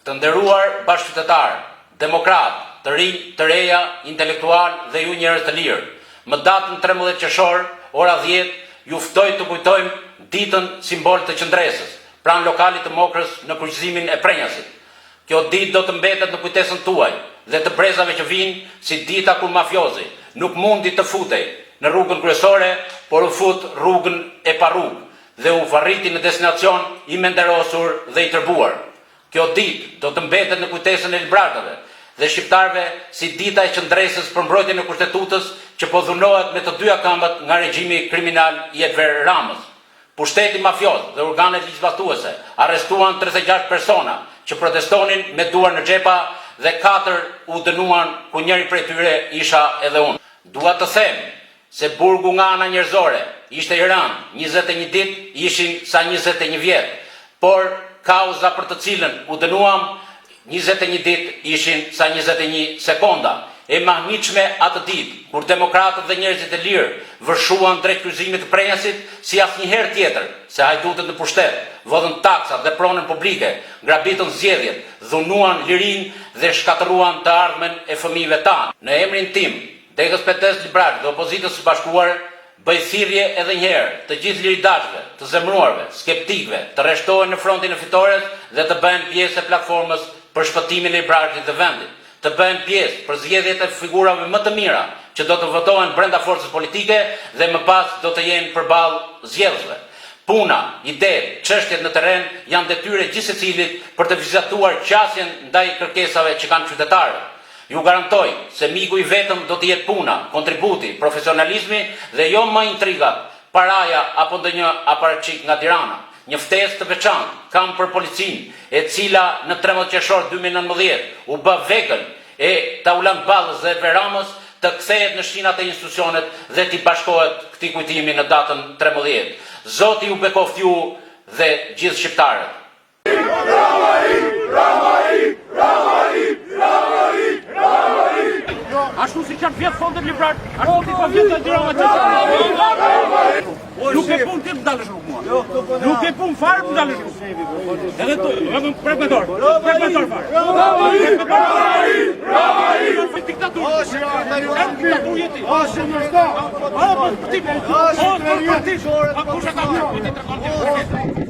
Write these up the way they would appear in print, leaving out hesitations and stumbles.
Të nderuar bashkëqytetarë, demokratë, të rinj, të reja, intelektualë dhe ju njerëz të lirë, më datën 13 qershor, ora 10, ju ftoj të kujtojmë ditën simbol të qëndresës, pranë lokalit të Mokrës në kryqëzimin e Prrenjasit. Kjo ditë do të mbetet në kujtesën tuaj dhe të brezave që vijnë si dita kur mafiozi nuk mundi të futej në rrugën kryesore, por u fut rrugën e parrugë dhe u varriti në destinacion i menderosur dhe i tërbuar. Kjo ditë do të mbetet në kujtesën e librazhdave dhe shqiptarëve si dita e qëndresës për mbrojtjen e Kushtetutës që po dhunohet me të dyja këmbët nga regjimi kriminal i Enver Ramës. Pushteti mafioz dhe organet ligjzbatuese arrestuan 36 persona që protestonin me duar në xhepa dhe katër u dënuan ku njëri prej tyre isha edhe unë. Dua të them Se burgu nga ana njerëzore ishte i rëndë, 21 ditë ishin sa 21 vjet, por kauza për të cilën u dënuam, 21 ditë ishin sa 21 sekonda. E mahnitshme atë ditë, kur demokratët dhe njerëzit e lirë vërshuan drejt kryqëzimit të Prrenjasit si asnjëherë tjetër, se hajdutët në pushtet vodhën taksat dhe pronën publike, grabitën zgjedhjet, dhunuan lirinë dhe shkatërruan të ardhmen e fëmijëve tanë. Në emrin tim, Degës PD-së Librazhd dhe opozitës së bashkuar, bëj thirrje edhe një herë të gjithë liridashësve, të zemëruarve, skeptikëve, të rreshtohen në frontin e fitores dhe të bëhen pjesë e platformës për shpëtimin e Librazhdit dhe vendit, të bëhen pjesë për zgjedhjet e figurave më të mira që do të votohen brenda forcës politike dhe më pas do të jenë përballë zgjedhësve. Puna, idetë, çështjet në terren janë detyrë e gjithsecilit për të vizatuar qasjen ndaj kërkesave që kanë qytetarët. Ju garantoj se miku i vetëm do të jetë puna, kontributi, profesionalizmi dhe jo më intrigat, paraja apo ndonjë aparatçik nga Tirana. Një ftesë të veçantë kam për policinë, e cila në 13 qershor 2019 u bë vegël e Taulant Ballës dhe Enver Ramës të kthehet në shinat e institucionet dhe t'i bashkohet këtij kujtimi në datën 13. Zoti ju bekoftë ju dhe gjithë shqiptarët. Rama ik, Rama ik, Rama ik, Rama ik, Rama ik. Ashtu si që janë vjedh fondet Librazhd, ashtu si po vjedh Edi Rama që Nuk ke punë ti të ndalësh rrugë mua. Nuk ke punë fare të ndalësh rrugë. Edhe tu, vetëm prek me dorë. Prek me dorë fare. Rama ik, Rama ik, Rama ik. Diktaturë. Diktaturë je ti. O, po ti, o, po ti. Pa kush e ka? Ti tregon ti.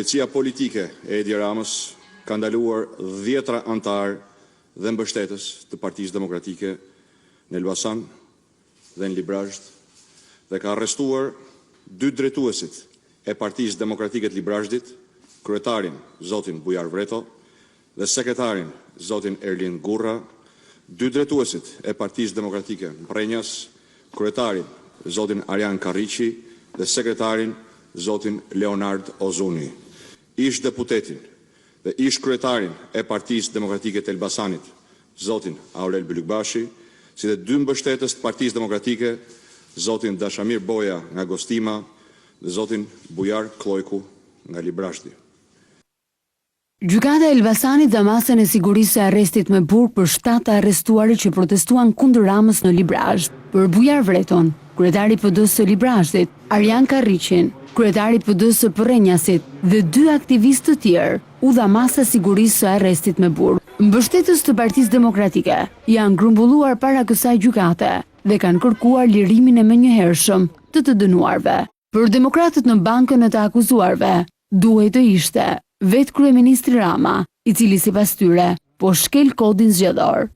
Policia politike e Edi Ramës ka ndaluar dhjetra anëtarë dhe mbështetës të Partisë Demokratike në Elbasan dhe në Librazhd dhe ka arrestuar dy drejtuesit e Partisë Demokratike të Librazhdit, kryetarin zotin Bujar Vreto dhe sekretarin zotin Erlind Gurra, dy drejtuesit e Partisë Demokratike në Prrenjas, kryetarin zotin Arjan Karriqi dhe sekretarin zotin Leonard Ozuni, ish-deputetin dhe ish-kryetarin e Partisë Demokratike të Elbasanit, zotin Aurel Bylykbashi, si dhe dy mbështetës të Partisë Demokratike, zotin Dashamir Boja nga Gostima dhe zotin Bujar Kllojku nga Librazhdi. Gjykata e Elbasanit dha masën e sigurisë së arrestit me burg për 7 të arrestuarit që protestuan kundër Ramës në Librazhd, për Bujar Vreton, kryetari i PD-së së Librazhdit, Arjan Karriqin, kryetari i PD-së së Përrenjasit dhe dy aktivistë të tjerë, u dha masa e sigurisë së arrestit me burg. Mbështetës të Partisë Demokratike janë grumbulluar para kësaj gjykate dhe kanë kërkuar lirimin e menjëhershëm të të dënuarve. Për demokratët në bankën e të akuzuarve, duhej të ishte vetë kryeministri Rama, i cili sipas tyre po shkel kodin zgjedhor.